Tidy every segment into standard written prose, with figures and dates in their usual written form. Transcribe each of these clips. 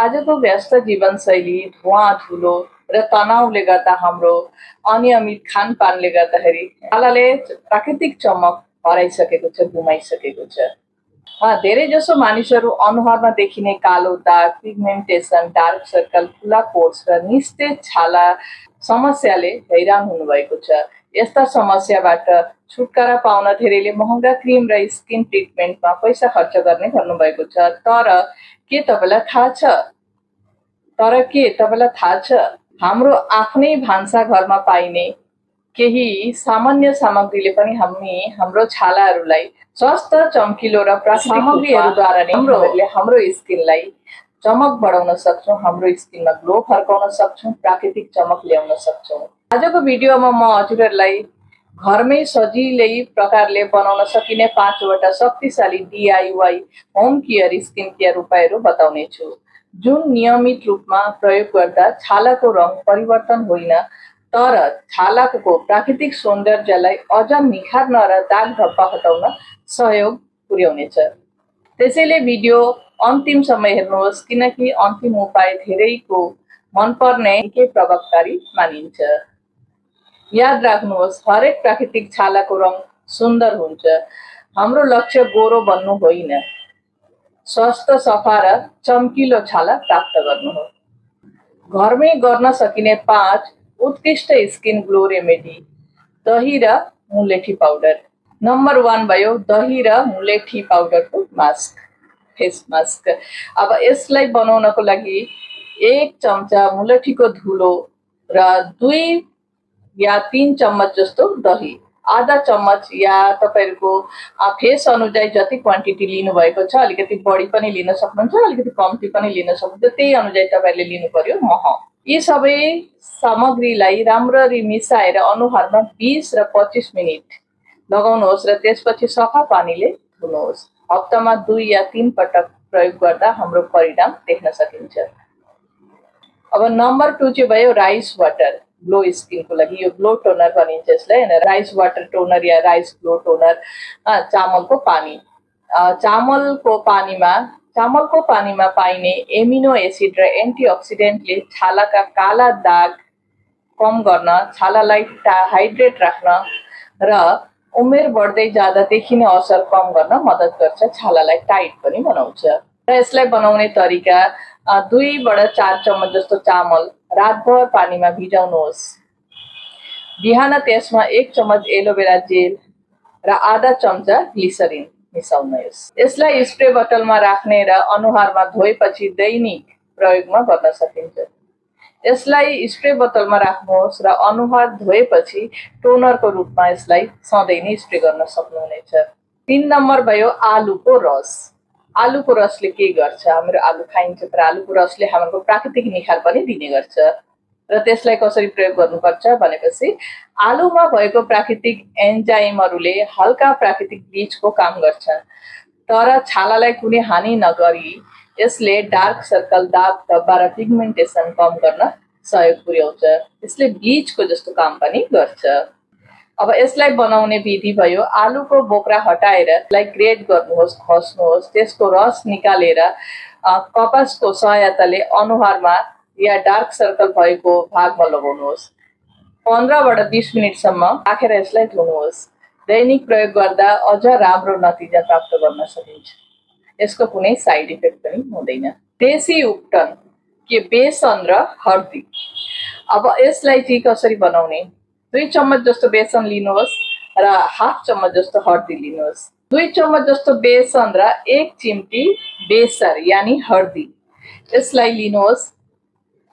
आजको व्यस्त जीवनशैली, धुवा-धुलो र तनावले गर्दा हाम्रो अनियमित खानपानले गर्दाखेरि छालाले प्राकृतिक चमक हराइसकेको छ, गुमाइसकेको छ। धेरैजसो मानिसहरू अनुहारमा देखिने कालो दाग, पिगमेन्टेसन, डार्क सर्कल, खुला पोर्स र निस्तेज छाला समस्याले हैरान हुनुभएको छ। यस्ता समस्याबाट छुटकारा पाउन धेरैले महँगा क्रिम र स्किन ट्रिटमेन्टमा पैसा खर्च गर्ने भन्नुभएको छ। के तपाईँलाई थाहा छ हाम्रो आफ्नै भान्सा घरमा पाइने केही सामान्य सामग्रीले पनि हाम्रो छालाहरूलाई स्वस्थ, चम्किलो र प्राकृतिक सामग्रीहरूद्वारा नै हाम्रो स्किनलाई चमक बढाउन सक्छौँ, हाम्रो स्किनमा ग्लो फर्काउन सक्छौँ, प्राकृतिक चमक ल्याउन सक्छौँ। आजको भिडियोमा म हजुरहरूलाई घरमै सजिलै प्रकारले बनाउन सकिने 5वटा शक्तिशाली DIY home care skin care उपायहरू बताउने छु, जुन नियमित रूपमा प्रयोग गर्दा छालाको रङ परिवर्तन होइन तर छालाको प्राकृतिक सौन्दर्यलाई अझ निखार्न र दाग धब्बा हटाउन सहयोग पुर्याउनेछ। त्यसैले भिडियो अन्तिमसम्म हेर्नुहोस्, किनकि अन्तिम उपाय धेरैको मनपर्ने निकै प्रभावकारी मानिन्छ। याद राख्नुहोस्, हरेक प्राकृतिक छालाको रङ सुन्दर हुन्छ। हाम्रो लक्ष्य गोरो बन्नु होइन, स्वस्थ, सफा र चम्किलो छाला प्राप्त गर्नु हो। घरमै गर्न सकिने 5 उत्कृष्ट स्किन ग्लो रेमेडी। दही र मुलेठी पाउडर। नम्बर 1 भयो दही र मुलेठी पाउडरको मास्क, फेस मास्क। अब यसलाई बनाउनको लागि 1 चम्चा मुलेठीको धुलो र 2 या 3 चम्मच जस्तो दही, आधा चम्मच या तपाईहरुको फेस अनुଯାयी जति क्वान्टिटी लिनु भएको छ, अलिकति बढी पनि लिन सक्नुहुन्छ, अलिकति कम्ती पनि लिन सक्नुहुन्छ, त्यही अनुଯାयी तपाईहरुले लिनु पर्यो। मह, यी सबै सामग्रीलाई राम्ररी मिसाएर अनुहारमा 20 र 25 मिनेट लगाउनुहोस् र त्यसपछि सफा पानीले धुनुहोस्। हप्तामा 2 या 3 पटक प्रयोग गर्दा हाम्रो परिणाम देख्न सकिन्छ। अब नम्बर 2 चाहिँ भयो राइस वाटर। ग्लो स्किनको लागि यो ग्लो टोनर भनिन्छ यसलाई, हैन? राइस वाटर टोनर या राइस ग्लो टोनर। चामलको पानी। चामलको पानीमा पाइने एमिनो एसिड र एन्टिअक्सिडेन्टले छालाका काला दाग कम गर्न, छालालाई हाइड्रेट राख्न र उमेर बढ्दै जाँदा देखिने असर कम गर्न मद्दत गर्छ, छालालाई टाइट पनि बनाउँछ। र यसलाई बनाउने तरिका 2बाट 4 चम्मच जस्तो चामल रातभर पानीमा भिजाउनुहोस्। बिहान त्यसमा 1 चम्मच एलोभेरा जेल र आधा चम्चा ग्लिसरिन मिसाउनुहोस्। यसलाई स्प्रे बोतलमा राख्ने र अनुहारमा धोएपछि दैनिक प्रयोगमा गर्न सकिन्छ। यसलाई स्प्रे बोतलमा राख्नुहोस् र अनुहार धोएपछि टोनरको रूपमा यसलाई सधैँ नै स्प्रे गर्न सक्नुहुनेछ। 3 नम्बर भयो आलुको रस। आलुको रसले के गर्छ? हाम्रो आलु खाइन्छ, तर आलुको रसले हाम्रो प्राकृतिक निखार पनि दिने गर्छ। र त्यसलाई कसरी प्रयोग गर्नुपर्छ भनेपछि आलुमा भएको प्राकृतिक एन्जाइमहरूले हल्का प्राकृतिक ब्लिचको काम गर्छ, तर छालालाई कुनै हानि नगरी यसले डार्क सर्कल, दाग धब्बा र पिगमेन्टेसन कम गर्न सहयोग पुर्याउँछ। यसले ब्लिचको जस्तो काम पनि गर्छ। अब यसलाई बनाउने विधि भयो आलुको बोक्रा हटाएर यसलाई ग्रेट गर्नुहोस्, खस्नुहोस्, त्यसको रस निकालेर कपासको सहायताले अनुहारमा या डार्क सर्कल भएको भागमा लगाउनुहोस्। 15बाट 20 मिनेटसम्म राखेर यसलाई धुनुहोस्। दैनिक प्रयोग गर्दा अझ राम्रो नतिजा प्राप्त गर्न सकिन्छ। यसको कुनै साइड इफेक्ट पनि हुँदैन। देशी उपटन के बेसन र हर्दी। अब यसलाई चाहिँ कसरी बनाउने? 2 चम्मच जस्तो बेसन लिनुहोस् र हाफ चम्मच जस्तो हर्दी लिनुहोस्। 2 चम्मच जस्तो बेसन र 1 चिम्टी बेसर यानी हर्दी यसलाई लिनुहोस्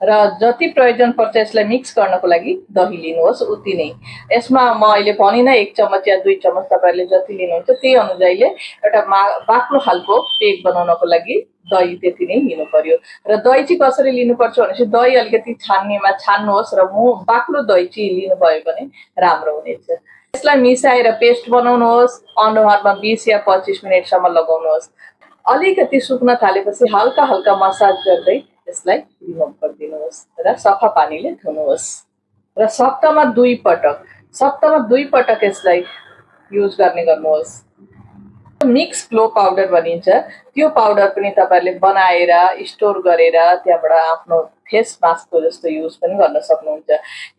र जति प्रयोजन पर्छ यसलाई मिक्स गर्नको लागि दही लिनुहोस्, उति नै। यसमा म अहिले भनिन 1 चम्मच या 2 चम्मच तपाईहरुले जति लिनुहुन्छ त्यही अनुसारले एउटा बाक्लो खालको पेक बनाउनको लागि दही त्यति नै लिनु पर्यो। र दही चाहिँ कसरी लिनुपर्छ भनेपछि दही अलिकति छान्नेमा छान्नुहोस् र बाक्लो दही चाहिँ लिनुभयो भने राम्रो हुनेछ। यसलाई मिसाएर पेस्ट बनाउनुहोस्। अनुहारमा 20 या 25 मिनेटसम्म लगाउनुहोस्। अलिकति सुक्न थालेपछि हल्का हल्का मसाज गर्दै यसलाई रिमुभ गरिदिनुहोस् र सफा पानीले धुनुहोस्। र सप्ताहमा 2 पटक यसलाई युज गर्ने गर्नुहोस्। मिक्स ग्लो पाउडर भनिन्छ। त्यो पाउडर पनि तपाईहरुले बनाएर स्टोर गरेर त्यहाँबाट आफ्नो फेस मास्कको जस्तो युज पनि गर्न सक्नुहुन्छ।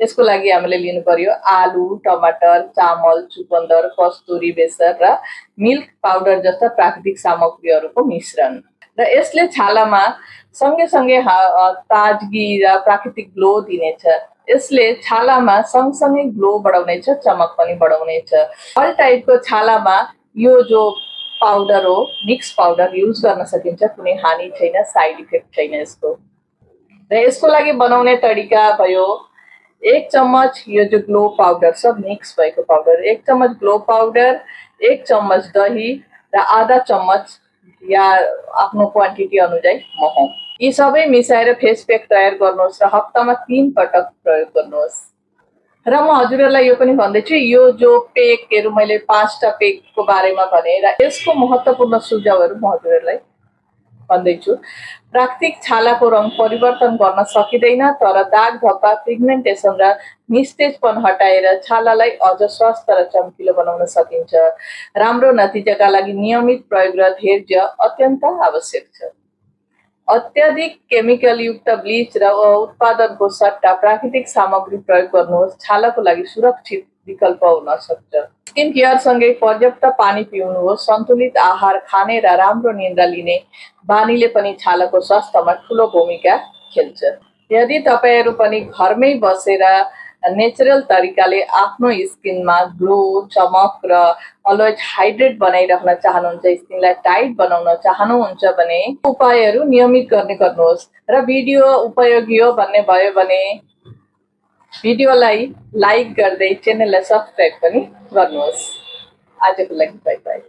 यसको लागि हामीले लिनु पर्यो आलु, टमाटर, चामल, चुकन्दर, कस्तुरी बेसर र मिल्क पाउडर जस्ता प्राकृतिक सामग्रीहरूको मिश्रण। र यसले छालामा सँगै ताजगी र प्राकृतिक ग्लो दिनेछ। यसले छालामा सँगसँगै ग्लो बढाउनेछ, चमक पनि बढाउनेछ। अल टाइपको छालामा यो जो पाउडर हो, मिक्स पाउडर युज गर्न सकिन्छ, कुनै हानि छैन, साइड इफेक्ट छैन यसको। र यसको लागि बनाउने तरिका भयो 1 चम्मच यो जो ग्लो पाउडर सब मिक्स भएको पाउडर, 1 चम्मच ग्लो पाउडर, 1 चम्मच दही र आधा चम्मच या आफ्नो क्वान्टिटी अनुसार मह। यी सबै मिसाएर फेस प्याक तयार गर्नुहोस् र हप्तामा 3 पटक प्रयोग गर्नुहोस्। र म हजुरहरूलाई यो पनि भन्दैछु, यो जो पेकहरू मैले 5टा पेकको बारेमा भने र यसको महत्त्वपूर्ण सुझावहरू म हजुरहरूलाई भन्दैछु। प्राकृतिक छालाको रङ परिवर्तन गर्न सकिँदैन, तर दाग धब्बा, पिगमेन्टेसन र निस्तेजपन हटाएर छालालाई अझ स्वस्थ र चम्किलो बनाउन सकिन्छ। राम्रो नतिजाका लागि नियमित प्रयोग र धैर्य अत्यन्त आवश्यक छ। अत्यधिक केमिकल युक्त ब्लिच र उत्पादनको सट्टा प्राकृतिक सामग्री प्रयोग गर्नुहोस्, छालाको लागि सुरक्षित विकल्प हुन सक्छ। स्किन केयर सँगै पर्याप्त पानी पिउनुहोस्, सन्तुलित आहार खाने र राम्रो निद्रा लिने बानीले पनि छालाको स्वास्थ्यमा ठूलो भूमिका खेल्छ। यदि तपाईहरु पनि घरमै बसेर नेचुरल तरिकाले आफ्नो स्किनमा ग्लो, चमक र अलवेज हाइड्रेट बनाइराख्न चाहनुहुन्छ, स्किनलाई टाइट बनाउन चाहनुहुन्छ भने उपायहरू नियमित गर्नुहोस्। र भिडियो उपयोगी हो भन्ने भयो भने भिडियोलाई लाइक गर्दै च्यानललाई सब्स्क्राइब पनि गर्नुहोस्। आजको लागि बाइ बाइ।